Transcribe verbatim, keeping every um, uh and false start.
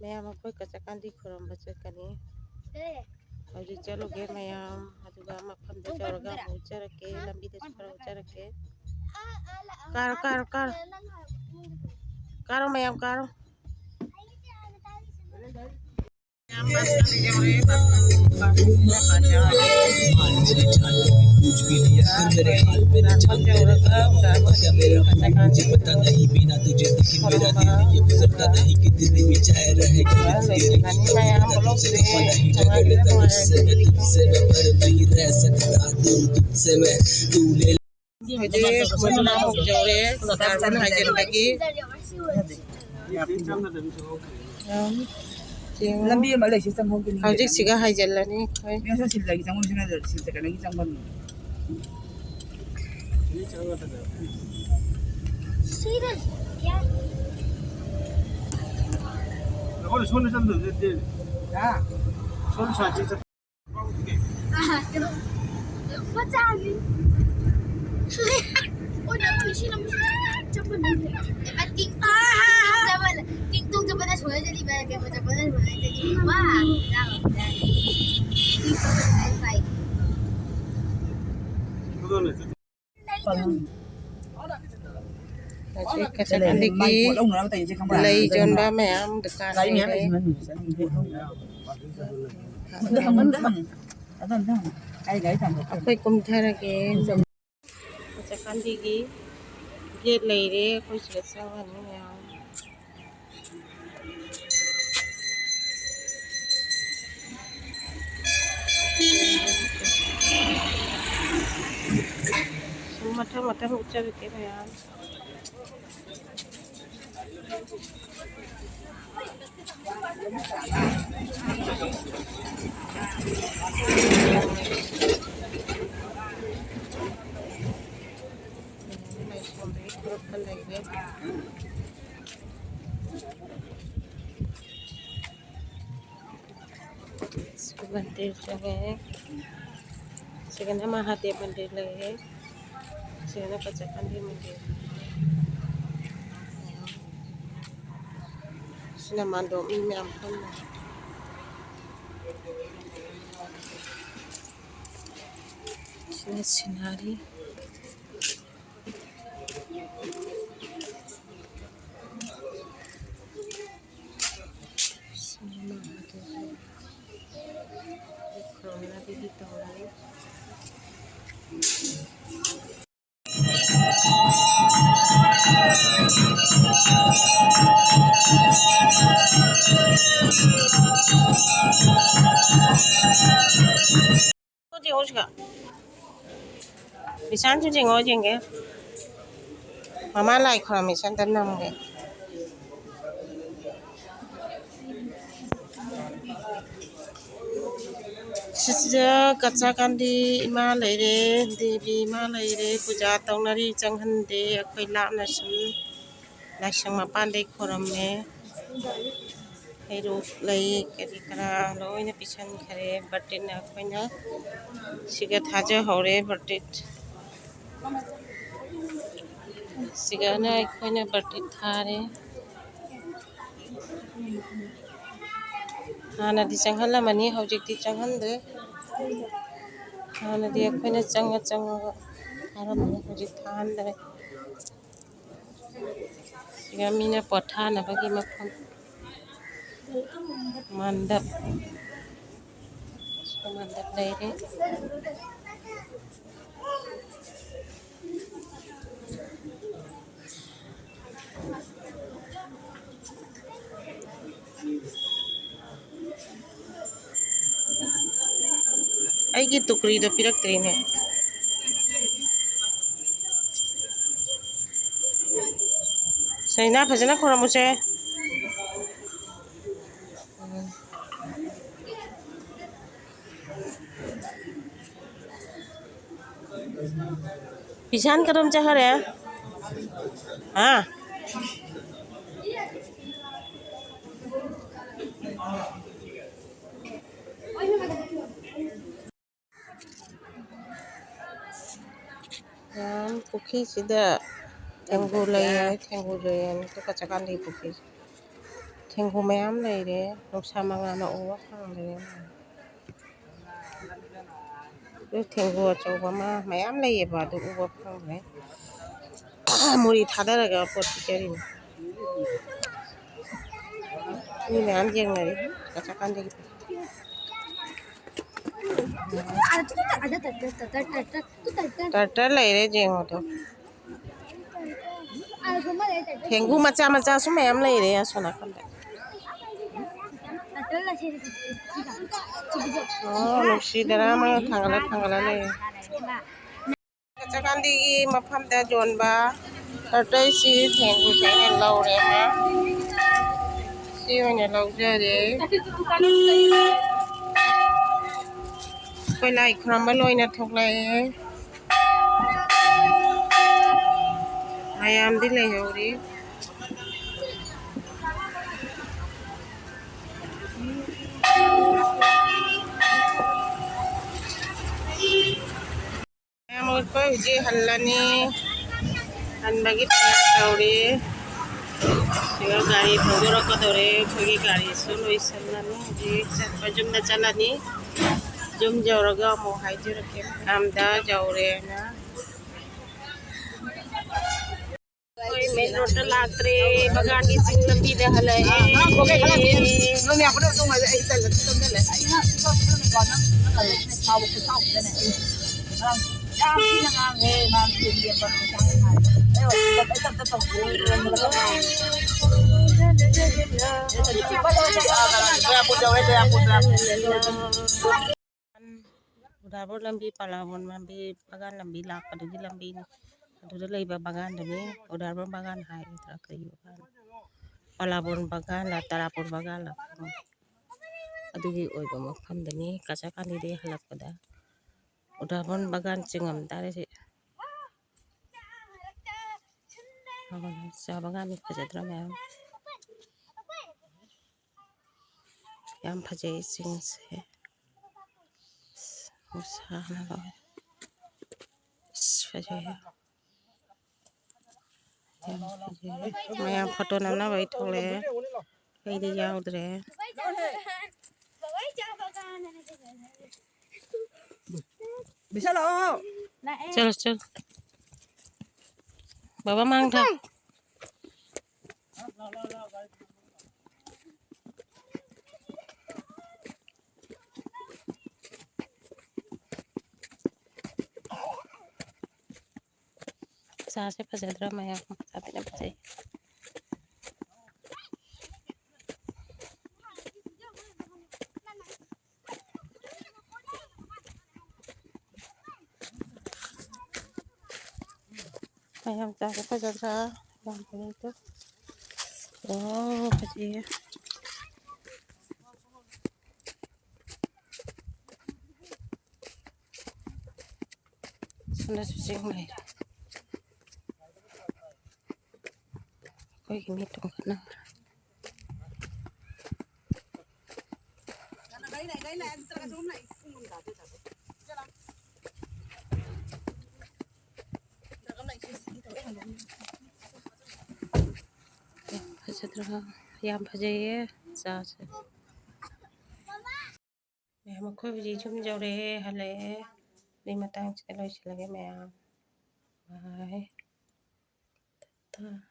ꯃꯌꯥꯝ ꯑꯩꯈꯣꯏ ꯀꯆꯥꯀꯥꯟꯗꯤ ꯈꯨꯔꯨꯝꯕ ꯆꯠꯀꯅꯤ꯫ ꯍꯧꯖꯤꯛ ꯆꯠꯂꯨꯒꯦ ꯃꯌꯥꯝ, ꯑꯗꯨꯒ ꯃꯐꯝꯗ ꯌꯧꯔꯒ ꯑꯃꯨꯛ ꯎꯠꯆꯔꯛꯀꯦ, ꯂꯝꯕꯤꯗꯁꯨ ꯈꯔ ꯎꯠꯆꯔꯛꯀꯦ꯫ ꯀꯥꯔꯣ, ꯀꯥꯔꯣ, ꯀꯥꯔꯣ꯫ ꯀꯥꯔꯣ ꯃꯌꯥꯝ, ꯀꯥꯔꯣ꯫ ꯍꯧꯖꯤꯛ ꯃꯣꯏꯅ ꯍꯧꯖꯤꯛ ꯌꯧꯔꯦ, ꯁꯣꯇꯥꯔꯕꯟ ꯍꯥꯏꯖꯤꯟꯕꯒꯤ꯫ ꯂꯝꯕꯤ ꯑꯃ ꯂꯩꯁꯤ ꯆꯪꯍꯧꯒꯅꯤ꯫ ꯍꯧꯖꯤꯛ ꯁꯤꯒ ꯍꯥꯏꯖꯤꯜꯂꯅꯤ ꯑꯩꯈꯣꯏ꯫ ꯃꯌꯥꯝ ꯆꯪꯁꯤꯜꯂꯒ ꯆꯪꯉꯨꯁꯤ ꯅꯠꯇ꯭ꯔꯗꯤ ꯁꯤ ꯆꯠꯀꯅꯤ ꯆꯪꯐꯝ꯫ ꯑꯩꯈꯣꯏꯅ ꯁꯣꯝꯗ ꯆꯪꯗꯕ ꯅꯠꯇꯦ꯫ ꯍꯥ? ꯁꯣꯝ ꯁꯥꯏꯠꯁꯤ ꯆꯠ- ꯃꯆꯥꯒꯤ꯫ ꯑꯣ, ꯅꯪ ꯃꯤꯁꯤ ꯅꯪ ꯆꯞ ꯃꯥꯟꯅꯩ꯫ ꯑꯦ, ꯇꯤꯛ ꯇꯣꯛ ꯆꯞ ꯃꯥꯟꯅꯩ꯫ ꯇꯤꯛ ꯇꯣꯛ ꯆꯞ ꯃꯥꯟꯅꯩ꯫ ꯁꯨꯃꯥꯏꯅ ꯆꯠꯂꯤꯕ, ꯀꯩꯅꯣ ꯆꯞ ꯃꯥꯟꯅꯩ, ꯁꯨꯃꯥꯏꯅ ꯆꯠꯂꯤꯕ꯫ ꯋꯥ, ꯇꯤꯛ ꯇꯣꯛ ꯆꯞ ꯃꯥꯟꯅꯩ꯫ ꯍꯧꯖꯤꯛ ꯀꯆꯥꯀꯥꯟꯗꯒꯤ ꯂꯩ ꯌꯣꯟꯕ ꯃꯌꯥꯝ ꯗꯨꯀꯥꯟ ꯂꯩꯔꯦ꯫ ꯑꯩꯈꯣꯏ ꯀꯨꯝꯊꯔꯒꯦ꯫ ꯀꯆꯥꯀꯥꯟꯗꯒꯤ ꯒꯦꯠ ꯂꯩꯔꯦ, ꯑꯩꯈꯣꯏ ꯁꯤꯗ ꯆꯪꯉꯅꯤ ꯃꯌꯥꯝ꯫ ꯁꯨꯝ ꯃꯊꯪ ꯃꯊꯪ ꯎꯠꯆꯔꯛꯀꯦ ꯃꯌꯥꯝ꯫ ꯃꯟꯗꯤꯔ ꯆꯪꯉꯦ꯫ ꯁꯤꯗꯅ ꯃꯍꯥꯗꯦꯕ ꯃꯟꯗꯤꯔ ꯂꯩꯔꯦ꯫ ꯁꯤꯗꯅ ꯀꯆꯥꯀꯥꯟꯗꯤ ꯃꯟꯗꯤꯔ꯫ ꯁꯤꯅ ꯃꯥꯟꯗꯣꯞ ꯃꯤ ꯃꯌꯥꯝ ꯐꯝꯃꯤ꯫ ꯁꯤꯅ ꯁꯤꯅꯔꯤ꯫ ꯁꯤꯅ ꯃꯥꯟꯗꯣꯞ꯫ ꯈꯨꯔꯨꯝꯅꯕꯤꯗꯤ ꯇꯧꯔꯤ꯫ ꯌꯦꯡꯉꯣ ꯁꯤꯒ꯫ ꯕꯤꯁꯥꯟꯁꯨ ꯌꯦꯡꯉꯣ, ꯌꯦꯡꯒꯦ꯫ ꯃꯃꯥ ꯂꯥꯏ ꯈꯨꯔꯝꯃꯤ, ꯁꯦꯟꯇꯔ ꯅꯝꯒꯦ꯫ ꯁꯤꯁꯤꯗ ꯀꯆꯥ ꯀꯥꯟꯗꯤ ꯏꯃꯥ ꯂꯩꯔꯦ, ꯗꯦꯕꯤ ꯏꯃꯥ ꯂꯩꯔꯦ, ꯄꯨꯖꯥ ꯇꯧꯅꯔꯤ, ꯆꯪꯍꯟꯗꯦ꯫ ꯑꯩꯈꯣꯏ ꯂꯥꯞꯅ ꯁꯨꯝ ꯂꯥꯏꯁꯪ ꯃꯄꯥꯟꯗꯩ ꯈꯣꯏꯔꯝꯃꯦ꯫ ꯍꯩꯔꯨꯛ ꯂꯩ ꯀꯔꯤ ꯀꯔꯥ ꯂꯣꯏꯅ ꯄꯤꯁꯟꯈꯔꯦ꯫ ꯕꯥꯔꯇꯤꯟ ꯑꯩꯈꯣꯏꯅ ꯁꯤꯒ ꯊꯥꯖꯍꯧꯔꯦ, ꯕꯥꯔꯇꯤꯟ꯫ ꯁꯤꯒꯅ ꯑꯩꯈꯣꯏꯅ ꯕꯥꯔꯇꯤꯟ ꯊꯥꯔꯦ꯫ ꯍꯥꯟꯅꯗꯤ ꯆꯪꯍꯜꯂꯝꯃꯅꯤ, ꯍꯧꯖꯤꯛꯇꯤ ꯆꯪꯍꯟꯗ꯭ꯔꯦ꯫ ꯍꯥꯟꯅꯗꯤ ꯑꯩꯈꯣꯏꯅ ꯆꯪꯉ ꯆꯪꯉꯒ ꯊꯥꯔꯝꯕꯅꯤ, ꯍꯧꯖꯤꯛ ꯊꯥꯍꯟꯗ꯭ꯔꯦ꯫ ꯁꯤꯒ ꯃꯤꯅ ꯄꯣꯊꯥꯅꯕꯒꯤ ꯃꯐꯝ, ꯃꯟꯗꯞ, ꯁꯤꯒ ꯃꯟꯗꯞ ꯂꯩꯔꯦ꯫ ꯑꯩꯒꯤ ꯇꯨꯀ꯭ꯔꯤꯗꯣ ꯄꯤꯔꯛꯇ꯭ꯔꯤꯅꯦ꯫ ꯁꯩꯅꯥ, ꯐꯖꯅ ꯈꯣꯏꯔꯝꯃꯨꯁꯦ꯫ ꯎꯝ꯫ ꯕꯤꯁꯥꯟ ꯀꯗꯣꯝ ꯆꯠꯈꯔꯦ? ꯍꯥ? ꯌꯥꯝ ꯄꯨꯈ꯭ꯔꯤꯁꯤꯗ ꯊꯦꯡꯒꯨ ꯂꯩ ꯍꯥꯏ, ꯊꯦꯡꯒꯨ ꯂꯩ ꯍꯥꯏ, ꯀꯆꯥ ꯀꯥꯟꯗꯤ ꯄꯨꯈ꯭ꯔꯤꯁꯦ꯫ ꯊꯦꯡꯒꯨ ꯃꯌꯥꯝ ꯂꯩꯔꯦ, ꯅꯨꯡꯁꯥ ꯃꯉꯥꯜꯅ ꯎꯕ ꯐꯪꯗ꯭ꯔꯦ꯫ ꯑꯗꯨ ꯊꯦꯡꯒꯨ ꯑꯆꯧꯕ ꯑꯃ ꯃꯌꯥꯝ ꯂꯩꯌꯦꯕ, ꯑꯗꯨ ꯎꯕ ꯐꯪꯗ꯭ꯔꯦ꯫ ꯃꯨꯔꯤ ꯊꯥꯗꯔꯒ ꯄꯣꯠ ꯄꯤꯖꯔꯤꯅꯤ꯫ ꯃꯤ ꯃꯌꯥꯝ ꯌꯦꯡꯅꯔꯤ ꯀꯆꯥꯀꯥꯟꯗꯒꯤ꯫ ꯇꯔꯇꯔ ꯂꯩꯔꯦ, ꯌꯦꯡꯉꯣ ꯑꯗꯣ꯫ ꯊꯦꯡꯒꯨ ꯃꯆꯥ ꯃꯆꯥꯁꯨ ꯃꯌꯥꯝ ꯂꯩꯔꯦ ꯑꯁꯣꯝ ꯅꯥꯀꯟꯗ꯫ ꯑꯣ, ꯅꯨꯡꯁꯤꯗꯅ ꯑꯃ ꯊꯥꯡꯒꯠꯂ ꯊꯥꯡꯒꯠꯂ ꯂꯩꯔꯦ꯫ ꯀꯆꯥꯀꯥꯟꯗꯤꯒꯤ ꯃꯐꯝꯗ ꯌꯣꯟꯕ ꯇꯔꯇꯔꯁꯤ ꯊꯦꯡꯒꯨꯁꯦ ꯑꯩꯅ ꯂꯧꯔꯦ꯫ ꯁꯤ ꯑꯣꯏꯅ ꯂꯧꯖꯔꯦ꯫ ꯑꯩꯈꯣꯏ ꯂꯥꯏ ꯈꯨꯔꯝꯕ ꯂꯣꯏꯅ ꯊꯣꯛꯂꯛꯑꯦ꯫ ꯃꯌꯥꯝꯗꯤ ꯂꯩꯍꯧꯔꯤ꯫ ꯃꯌꯥꯝ ꯑꯩꯈꯣꯏ ꯍꯧꯖꯤꯛ ꯍꯜꯂꯅꯤ꯫ ꯍꯟꯕꯒꯤ ꯇꯌꯥꯔꯤ ꯇꯧꯔꯤ꯫ ꯁꯤꯒ ꯒꯥꯔꯤ ꯊꯧꯗꯣꯔꯛꯀꯗꯧꯔꯦ꯫ ꯑꯩꯈꯣꯏꯒꯤ ꯒꯥꯔꯤꯁꯨ ꯂꯣꯏꯁꯜꯂꯅꯤ꯫ ꯍꯧꯖꯤꯛ ꯆꯠꯄ ꯌꯨꯝꯗ ꯆꯠꯂꯅꯤ꯫ ꯌꯨꯝ ꯌꯧꯔꯒ ꯑꯃꯨꯛ ꯍꯥꯏꯖꯔꯛꯀꯦ꯫ ꯃꯌꯥꯝꯗ ꯌꯧꯔꯦꯅ꯫ ꯑꯩꯈꯣꯏ ꯃꯦꯟ ꯔꯣꯗꯇ ꯂꯥꯛꯇ꯭ꯔꯦ, ꯕꯒꯥꯟꯒꯤ ꯆꯤꯡ ꯂꯝꯕꯤꯗ ꯍꯜꯂꯛꯑꯦ꯫ ꯎꯗꯥꯕꯣꯔ ꯂꯝꯕꯤ, ꯄꯂꯥꯕꯣꯟ ꯂꯝꯕꯤ, ꯕꯒꯥꯟ ꯂꯝꯕꯤ ꯂꯥꯛꯄꯗꯨꯒꯤ ꯂꯝꯕꯤꯅꯤ꯫ ꯑꯗꯨꯗ ꯂꯩꯕ ꯕꯒꯥꯟꯗꯨꯅꯤ ꯎꯗꯥꯕꯣꯔ ꯕꯒꯥꯟ ꯍꯥꯏꯒꯗ꯭ꯔꯥ ꯀꯔꯤ ꯕꯒꯥꯟ? ꯄꯂꯥꯕꯣꯟ ꯕꯒꯥꯟꯂ ꯇꯔꯥꯄꯣꯟ ꯕꯒꯥꯟꯂ, ꯑꯗꯨꯒꯤ ꯑꯣꯏꯕ ꯃꯐꯝꯗꯅꯤ꯫ ꯀꯆꯥꯀꯥꯟꯗꯤꯗꯒꯤ ꯍꯜꯂꯛꯄꯗ ꯎꯗꯥꯕꯣꯔ ꯕꯒꯥꯟ ꯆꯤꯡꯉꯝ ꯇꯥꯔꯦ ꯁꯤ꯫ ꯆꯥ ꯕꯒꯥꯟꯗꯤ ꯐꯖꯗ꯭ꯔꯥ ꯃꯌꯥꯝ? ꯌꯥꯝ ꯐꯖꯩ ꯆꯤꯡꯁꯦ꯫ ꯑꯁ, ꯅꯨꯡꯁꯥꯅ ꯂꯣꯏꯔꯦ꯫ ꯑꯁ, ꯐꯖꯩꯌꯦ꯫ ꯌꯥꯝ ꯐꯖꯩꯌꯦ꯫ ꯃꯌꯥꯝ ꯐꯣꯇꯣ ꯅꯝꯅꯕꯩ ꯊꯣꯛꯂꯛꯑꯦ꯫ ꯑꯩꯗꯤ ꯌꯥꯎꯗ꯭ꯔꯦ꯫ ꯕꯤꯁꯥ ꯂꯥꯛꯑꯣ꯫ ꯆꯠꯂꯣ, ꯆꯠꯂꯣ꯫ ꯕꯥꯕꯥ ꯃꯥꯡ ꯊꯥꯎ꯫ ꯆꯥꯁꯦ ꯐꯖꯗ꯭ꯔꯥ ꯃꯌꯥꯝ? ꯆꯥꯕꯤꯅ ꯐꯖꯩ꯫ ꯃꯌꯥꯝ ꯆꯥꯁꯦ ꯐꯖꯗ꯭ꯔꯥ? ꯌꯥꯝ ꯐꯖꯩꯀꯣ꯫ ꯋꯥꯎ, ꯐꯖꯩꯌꯦ꯫ ꯁꯣꯝꯗꯁꯨ ꯆꯤꯡ ꯂꯩꯔꯦ꯫ ꯑꯩꯈꯣꯏꯒꯤ ꯃꯤ ꯇꯣꯡꯈꯠꯅꯕ꯫ ꯌꯥꯝ ꯐꯖꯗ꯭ꯔꯣ? ꯌꯥꯝ ꯐꯖꯩꯌꯦ ꯆꯥꯁꯦ꯫ ꯃꯌꯥꯝ, ꯑꯩꯈꯣꯏ ꯍꯧꯖꯤꯛ ꯌꯨꯝ ꯌꯧꯔꯛꯑꯦ, ꯍꯜꯂꯛꯑꯦ꯫ ꯑꯗꯨꯏ ꯃꯇꯥꯡꯁꯤꯗ ꯂꯣꯏꯁꯤꯜꯂꯒꯦ ꯃꯌꯥꯝ꯫ ꯕꯥꯏ꯫ ꯇꯥ꯫